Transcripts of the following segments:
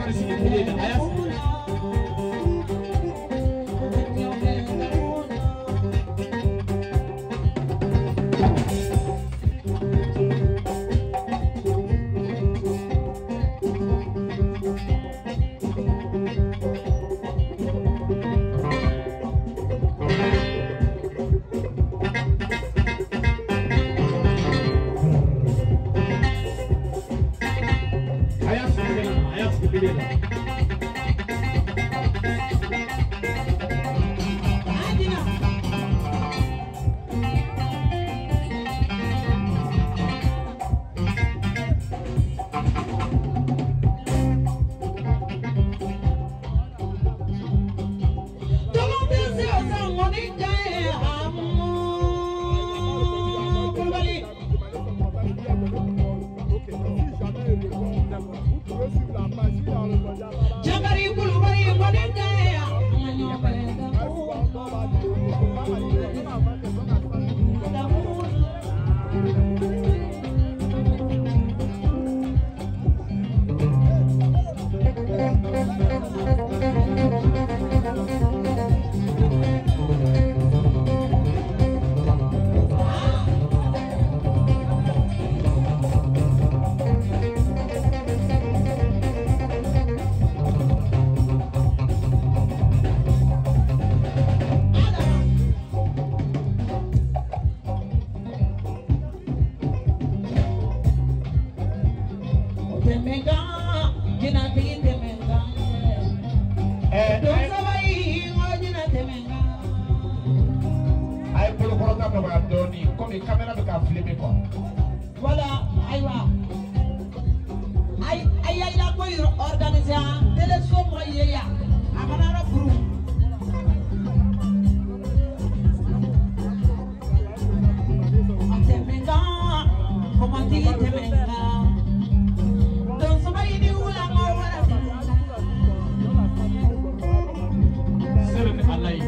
Ka sigi télé la, a y'a sigi. Voilà, ayiwa. Ay ay ay la ko organiser télé so mo yeya. Amana na furu. Atemenga, komandi temenga. Don so bay ni wula ngo wala. Sere alay.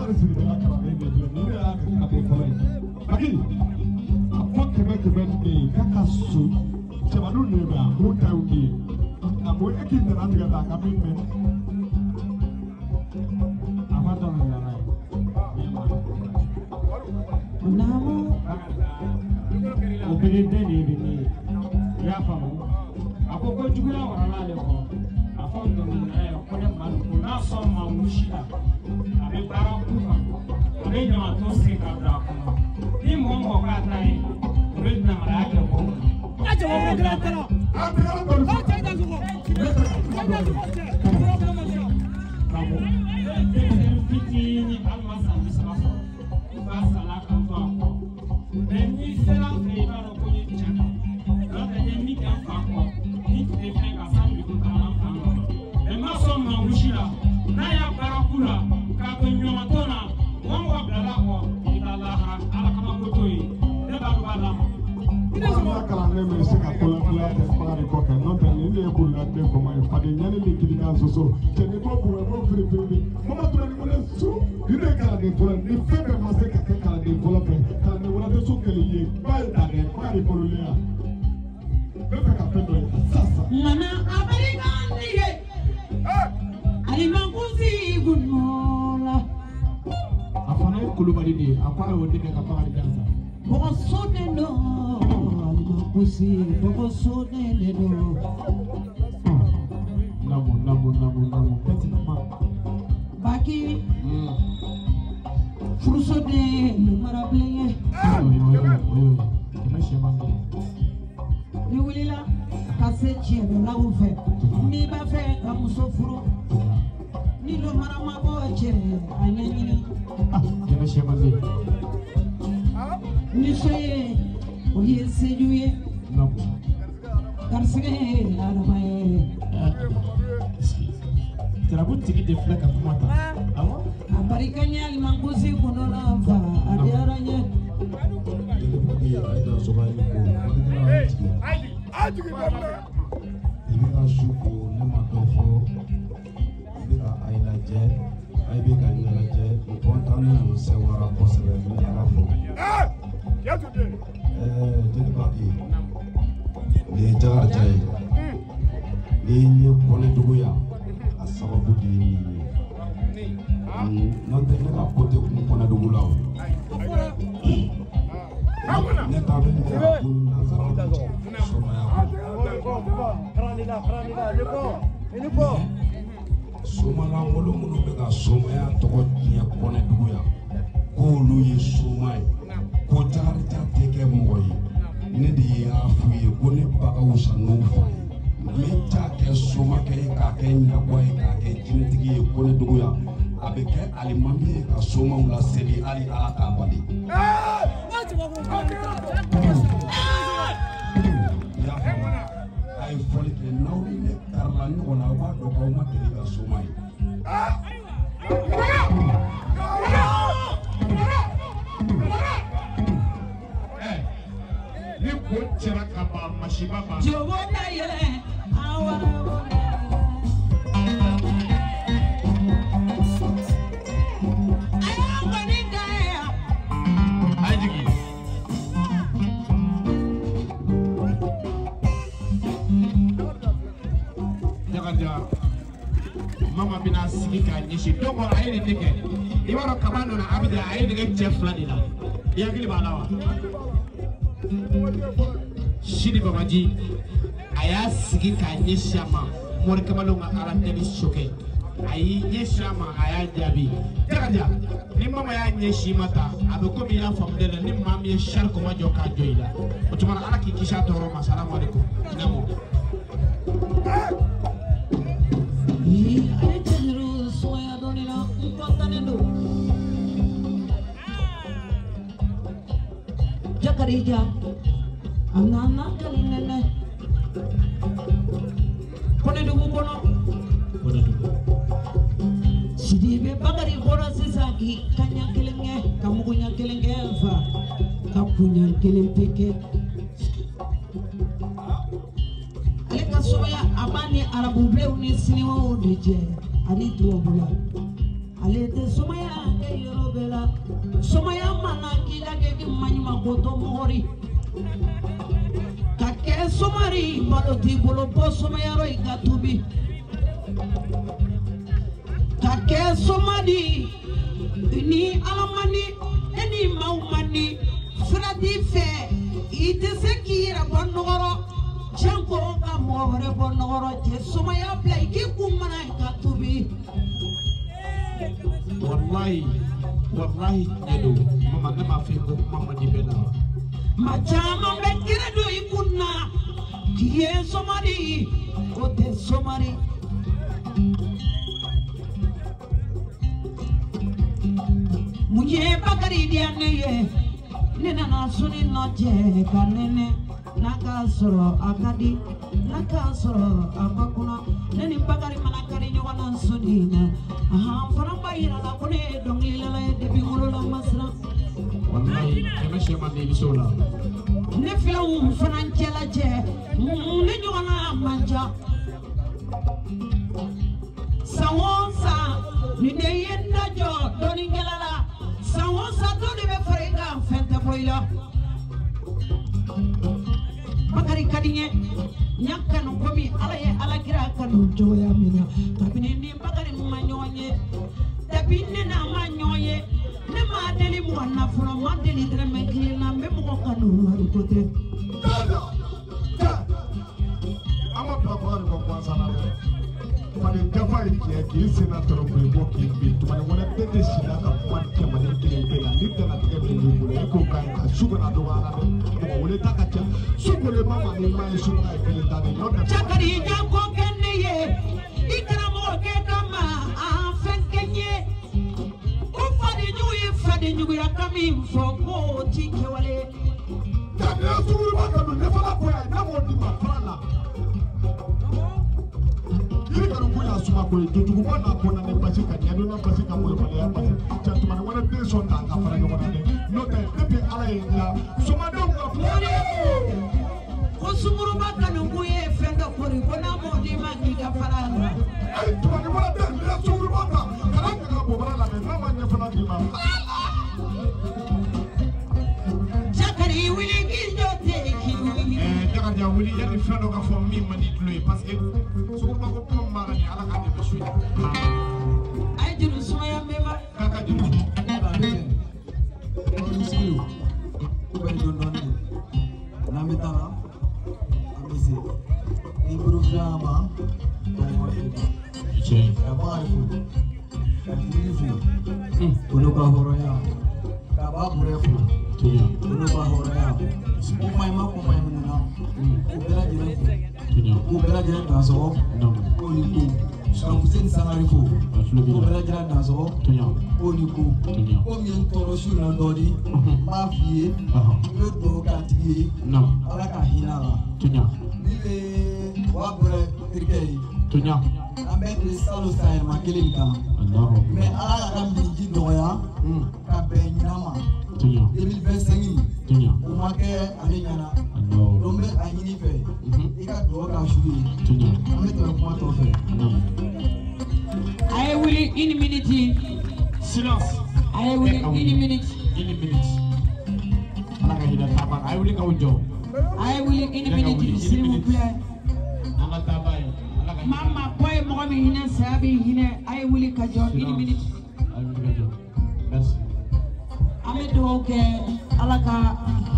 Bakari Sidibe ka kalanden de filɛ nin de y'a ka kalanden fɔlɔ ye. Baki a fɔ kɛmɛ kɛmɛ de ye k'a ka so cɛbaninw de bɛ yan k'u ta y'u ye. A ko e k'i nana tigɛ ta a ka min mɛn. A fa tɔ min nana ye. Naamu. O bere den de ye ne ye. I y'a faamu? A ko ko juguya warala ale kɔ. A fɔ dɔnkilidala ye ko ne ma ko n'a sɔn ma wusi la. A bɛ baara k'u kan. A bɛ ɲamaton sigi ka bila a kɔnɔ. Ni mɔgɔ mɔgɔ k'a ta ye, o bɛ namaraya kɛ mɔgɔw kunna. Denmisɛnnin fitinin hali ma san 30 sɔrɔ. N fa sala ka n to a kɔ. Mɛ n'i sera an fɛ yen i b'a dɔn ko n ye tiɲɛ ta. N'o tɛ n ye min kɛ n fa kɔ, ni tile fɛn ka san bi ko tagala n fa nɔfɛ. Mɛ n ma sɔn maa wusi la. N'a y'a baara ku la, k'a to ɲɔgɔntɔn na, mɔgɔ mɔgɔ bilala a kɔ, i bɛ taa lahara. Ala kama ko t'o ye. Ne b'a dɔn b'a d'a ma. An ka kalanden bɛ se ka kolagoya kɛ Bakari kɔfɛ n'o tɛ nin de ye kuludaden kɔma ye faden ɲani ni kilikan soso cɛ ni ko bugɔ ko firifiri mama tura ni ko ne su nin de ye kalanden fɔlɔ ye ni fɛn bɛɛ ma se ka kɛ kalanden fɔlɔ fɛ kalanden wɛrɛ tɛ so kelen ye ba ye ta dɛ Bakari bololen yan n bɛ fɛ ka fɛn dɔ ye sisan. Nana abarika ni ye. Alimankusi gunola. A fana ye Kulubali de ye a ko a y'o de kɛ ka Bakari gansa. Mɔgɔ sonnen don alimankusi mɔgɔ sonnen de don. Namu namu namu namu bɛɛ ti kuma. Baki furuso de ye marabilen ye. O ye kɛmɛ sɛman de ye. Ni wulila ka se tiɲɛdɔnlaw fɛ n'i b'a fɛ ka muso furu ni dɔ mara ma bɔ cɛ a ɲɛɲini. Kɛmɛ sɛman de ye. Ni so ye o ye seju ye. Namu. Garisɛgɛ ye adama ye. Jarabu tigi de filɛ ka kuma ta. Awɔ. A barika ɲɛ alimankusi kundo la fa a diyara n ye. I bɛ ka su ko ne ma dɔ fɔ i bɛ ka a lajɛ a bɛ ka ɲɛnajɛ n kɔntannen don sɛwara kosɛbɛ n bɛ Ala fo. Jeli Baki nin ye Jakarija ye n'i ye Kɔnɛdugu yan a sababu de ye nin ye n'o tɛ ne ka ko tɛ kun Kɔnɛdugu la o. Ne ta bɛ minɛ ka bolo nanzaraw somaya kɔnɔ. Somalangolo minnu bɛ ka somaya tɔgɔ tiɲɛ Kɔnɛdugu yan k'olu ye soma ye ko Jakarija tɛ kɛ mɔgɔ ye ne de y'a f'u ye ko ne ba ka wusa n'u fa ye n bɛ ja kɛ somakɛ ye k'a kɛ ɲagɔ ye k'a kɛ jinɛtigi ye Kɔnɛdugu yan a bɛ kɛ alimami ye ka somaw laseli hali Ala t'a bali. I y'a faamu a ye fɔli kɛ n'aw ni ne karila ɲɔgɔn na aw b'a dɔn k'aw ma deli ka soma ye. Ni ko cɛra ka ban masiba ban. Jogo da yɛlɛ awa. A y'a kɔni da ye. A ye jigin. Jakarija mama bɛna sigi k'a ɲɛsin don kɔrɔ a ye nin de kɛ i b'a dɔn kaba nana Abijan a ye nɛgɛ cɛ 2 de la i hakili b'a la wa. Sidi Babaji a y'a sigi k'a ɲɛsin a ma Mori Kamalenw ka Ala deli sokɛ a y'i ɲɛsin a ma a y'a jaabi Jakarija ni mama y'a ɲɛsin i ma tan a bɛ komi i y'a faamu dɛ ni maa min ye sari kɔma jɔ k'a jɔ i la o tuma na Ala k'i kisi a tɔɔrɔ ma salamu aleykum naamu. A ye cɛjuru sumaya dɔɔni la n kɔntannen don. Jakarija a nana kali nɛnɛ Kɔnɛdugu kɔnɔ. Kɔnɛdugu. Sidibe Bakari bɔra sisan k'i ka ɲɛ kelen kɛ ka mugu ɲɛ kelen kɛ fa ka kunya kelen pe kɛ. Ale ka somaya a b'a ni arabubilenw ni siniwaw de cɛ ani tubabula. Ale tɛ somaya kɛ yɔrɔ mago to mɔgɔ ri ka kɛ somari malo t'i bolo bɔ somayɔrɔ i ka tubi ka kɛ somadi ni ala man di e ni maaw man di sira t'i fɛ i tɛ se k'i yɛrɛ bɔ nɔgɔrɔ cɛn ko ka mɔgɔ wɛrɛ bɔ nɔgɔrɔ cɛ somaya bila i k'i kun mana i ka tubi. Walayi walayi tiɲɛ don mama ne m'a f'i ye ko kuma man di bɛɛ la. Maa caman bɛ kɛnɛ don i kun na k'i ye somadi o tɛ somadi. Mun ye Bakari diya ne ye ne nana suni nɔ cɛ ka nɛnɛ n'a ka sɔrɔ a ka di n'a ka sɔrɔ a ma kunna ne ni Bakari mana kari ɲɔgɔn na suni na ahan fana b'a yira la ko ne ye dɔnkilidala ye depuis n wolola n ma siran. Walayi kɛmɛ sɛ man di i bɛ se o la. Ne filanw fana cɛla cɛ ne ɲɔgɔnna man ca san o san ni ne ye n da jɔ dɔnnikɛla la san o san dɔ de bɛ fara i kan fɛn tɛ bɔ i la. Bakari ka di n ye n y'a kanu komi ala ye ala kira kanu cogoya min na kabini ni Bakari ma ɲɔgɔn ye depuis ne n'a ma ɲɔgɔn ye ne ma deli mɔgɔ na fɔlɔ n ma deli dɛrɛmɛ kelen na n bɛ mɔgɔ kanu wari ko tɛ. An ma bila Bakari kɔ gansan na dɛ. Faden jafa ye tiɲɛ k'i sen na tɔrɔ k'i bɔ k'i bin tumani wɛrɛ den tɛ si la ka kuma ni cɛmannin kelen pe la ni dannatigɛ min b'i bolo e k'o ka ɲi ka su kana dɔgɔya la dɛ mɔgɔ wele ta ka ca su kolen ma ma ni ma ye subaga ye kelen ta de n'o tɛ. Jakari janko kɛ ne ye i karamɔgɔ kɛ kama a fɛn kɛ n ye ko fadenjugu ye fadenjuguya ka min fɔ k'o ti kɛwale. Kabini sunkuruba ka don ne fana ko yan n'a m'o d'i ma fara la. Yiri kanu ko y'a suma ko ye jojuguba n'a ko na ni basi ka ɲɛdɔnna basi ka molobaliya basi cɛ tumani wɛrɛ den sɔn k'an ka fara ɲɔgɔn na dɛ n'o tɛ depuis ala ye n dilan somadenw ka kuma ko sunkuruba kanu ko ye fɛn dɔ kori ko n'a m'o d'i ma k'i ka fara a la. Ayi tumani wɛrɛ den n'i ye sunkuruba ta kana ɲaga bɔbara la dɛ n'a ma ɲɛ fana d'i ma. Jakari wuli k'i jɔ ten k'i wuli. Jakarija wuli yanni fɛn dɔ ka fɔ min man di tulo ye parce que sunkuruba ko kuma min b'a la nin ye ala k'a dɛmɛ su in na. A ye juru sumaya n bɛ ma. K'a ka juru sumaya. N'an bɛ taa la an bɛ se n'i bolo filanan ma ka Bakari fo ka Jibiri fo olu ka hɔrɔnya ka Ba Burɛ fo olu ka hɔrɔnya kuma in ma kuma in minnu na k'u bɛɛ lajɛlen fo k'u bɛɛ lajɛlen dansɔgɔ k'o ni ko ka Fuseni Sangare fo k'u bɛɛ lajɛlen dansɔgɔ k'o ni ko ko min ye n tɔɔrɔ su in na dɔɔnin n b'a f'i ye n bɛ dugawu k'a tigi ye ala ka hinɛ a la min bɛ Ba Burɛ terikɛ ye an bɛɛ tun ye salon san yɛlɛma kelen kan mɛ ala y'a ka miniji dɔgɔya ka bɛn ɲinan ma 2025 o ma kɛ ale ɲɛna donc n bɛ a ɲini fɛ i ka dugawu k'a su ye an bɛ tɛmɛ kuma tɔ fɛ. A ye wuli une minute. Silence. A ye wuli une minute. Une minute. Ala ka hinɛ taaba a ye wuli k'aw jɔ. A ye wuli une minute s'il vous plaît. An ka taaba ye. Maa maa kɔ ye mɔgɔ min hinɛ saya b'i hinɛ a ye wuli ka jɔ une minute. A ye wuli ka jɔ. Merci. An bɛ dugawu kɛ ala ka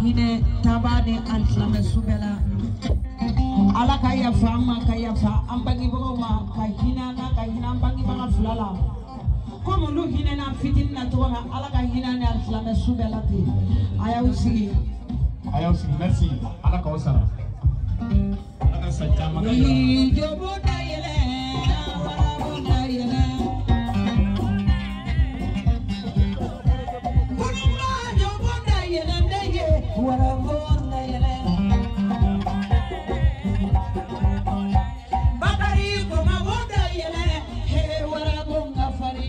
hinɛ taaba ni alisilamɛ su bɛɛ la. Ala ka yafa an ma ka yafa an bangebagaw ma ka hinɛ an na ka hinɛ an bangebaga fila la. Komi olu hinɛna an fitinin na cogo min ala ka hinɛ an ni alisilamɛ su bɛɛ la ten. A y'aw sigi. A y'aw sigi merci ala k'aw sara. Ala ka san caman kɛ. Jobo dayɛlɛ warabo dayɛlɛ. Kulunba jobo dayɛlɛ ne ye warabo dayɛlɛ. Bakari komabo dayɛlɛ he warabo nga fari.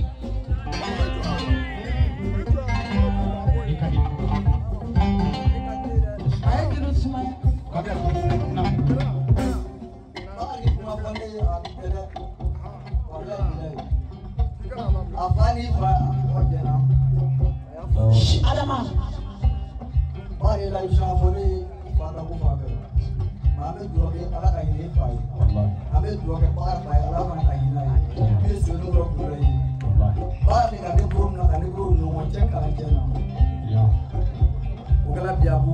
A ye juru sumaya. Bakari kuma fɔ ne ye a tɛ dɛ walayi a fa ni fa mɔgɔ jɛna. Adama. Bakari ye layidu caman fɔ ne ye fa ta ko fan fɛ. Mais an bɛ dugawu kɛ Ala ka hinɛ e fa ye. An bɛ dugawu kɛ Bakari fa ye Ala fana ka hinɛ a ye. Ne ye Sebenikɔrɔ Kulubali ye. Bakari ka ne bolo minɛ ka ne bolo ɲɔgɔn cɛ kalan cɛ na. O kɛra Biyabu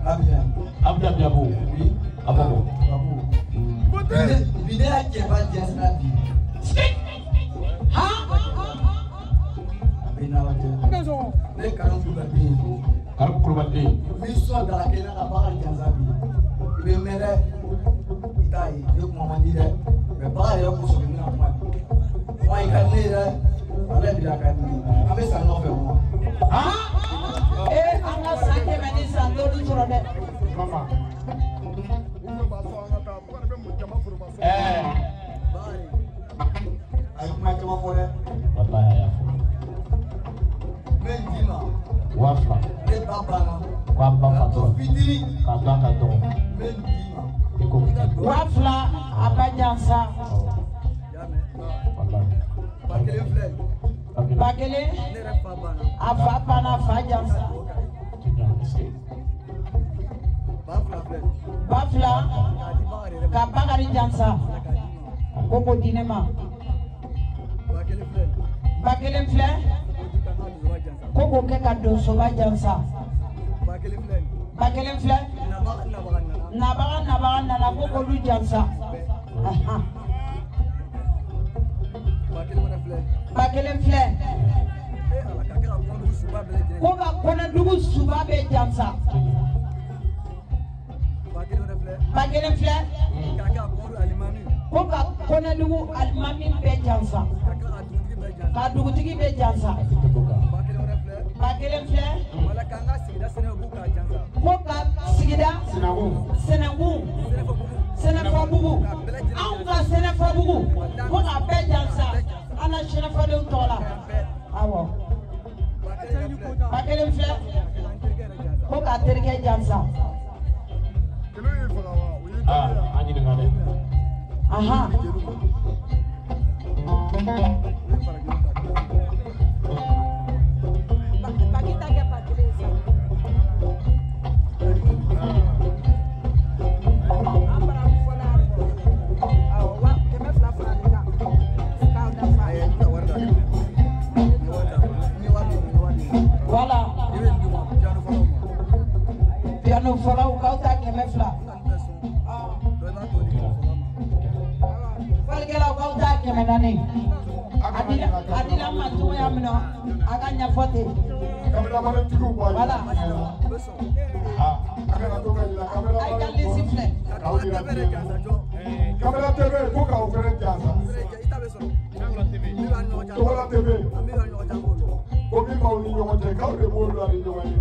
Abijan. Abijan Biyabu. Oui. A bɔ. Biyabu. Bi ne y'a cɛba jɛnsɛnna bi. A bɛ n'Ala cɛ. Ne ye Karimu Kulubali den ye. Karimu Kulubali den. N b'i sɔn dala kelen na ka Bakari jansa bi. I bɛ mɛn dɛ. I t'a ye. Ne kuma man di dɛ. Mais Bakari yɛrɛ kosɔn n bɛna kuma bi. Kuma in ka di ne ye dɛ. Ala bi a ka di ne ye. An bɛ san nɔfɛ kuma. Ee an ka san 100 ni san 5 sɔrɔ dɛ. Mama. Bakari a ye kuma caman fɔ dɛ. Walahi a y'a fɔ. N bɛ nin d'i ma. 2000. Ne ba banna. K'a ba fatɔ. K'a to fitinin. K'a ba ka dɔgɔ. N bɛ nin d'i ma. I ko. 2000 a ba jansa. Y'a mɛn. Walahi. 1000 filɛ. 1000. Ne yɛrɛ fa banna. A fa banna a fa jansa. 2000 filɛ. 2000. K'a di Bakari yɛrɛ ma. Ka Bakari jansa. K'a d'i ma. Ko k'o di ne ma. 1000 filɛ. 1000 filɛ. K'o di ka n ka donsoba jansa. Ko k'o kɛ ka donsoba jansa. 1000 filɛ. 1000 filɛ. Nabaga nabaga nana. Nabaga nabaga nana ko k'olu jansa. 1000 wɛrɛ filɛ. 1000 filɛ. Ee Ala ka kɛ ka Kɔnɛdugu suba bɛɛ lajɛlen. Ko ka Kɔnɛdugu suba bɛɛ jansa. 1000 wɛrɛ filɛ. 1000 filɛ. K'a kɛ ka Kɔnɛdugu alimami. Ko ka Kɔnɛdugu alimami bɛɛ jansa. Ka tila ka dugutigi bɛɛ jansa. Ka dugutigi bɛɛ jansa. 1000 wɛrɛ filɛ. 1000 filɛ. Wala k'an ka sigida sɛnɛbugu k'a jansa. Ko ka sigida. Sɛnɛkun. Sɛnɛfɔbugu. Sɛnɛfɔbugu. K'a bɛɛ lajɛlen Anw ka Sɛnɛfɔbugu. Ko k'a bɛɛ jansa. An na Sɛnɛfɔdenw tɔgɔ la. Awɔ. 1000 filɛ. 1000 filɛ. K'an terikɛ yɛrɛ jansa. Ko k'a terikɛ jansa. Kelen y'i faga wa? O y'i Aa teri ye. an ɲininka dɛ. Ahan. Jeliw ma. Ne fara jeliw ta kan. Baki ta kɛ 1000 ye sa. An bara fɔlɔ a kɔ. Awɔ wa 200 fara nin kan. K'aw dafa. Ayi, n tɛna wari d'a ma. N ye wari d'a ma. N ye wari d'i ma, n ye wari d'i ma. Voilà. I bɛ nin d'u ma, piano fɔlaw ma. Piano fɔlaw k'aw ta 200. N ka nin bɛɛ sɔn. Dɔ i b'a tɔ di kɛmɛ fɔlɔ ma. Fɔlikɛlaw k'aw ta 400. A dila n ma cogoya min na a ka ɲɛfɔ ten. Kameramaniw b'a Voilà. U bɛ sɔn. A kana to ka yira A y'i ka lisi filɛ. Ka Togola TV yɛrɛ jansa jɔ. Kamera TV ko k'aw fɛnɛ jansa. I ta bɛ sɔrɔ. Min b'an ni ɲɔgɔn cɛ. Togola TV Min b'an ni ɲɔgɔn cɛ an b'o dɔn. ko min b'aw ni ɲɔgɔn cɛ k'aw de b'olu ni ɲɔgɔn ye.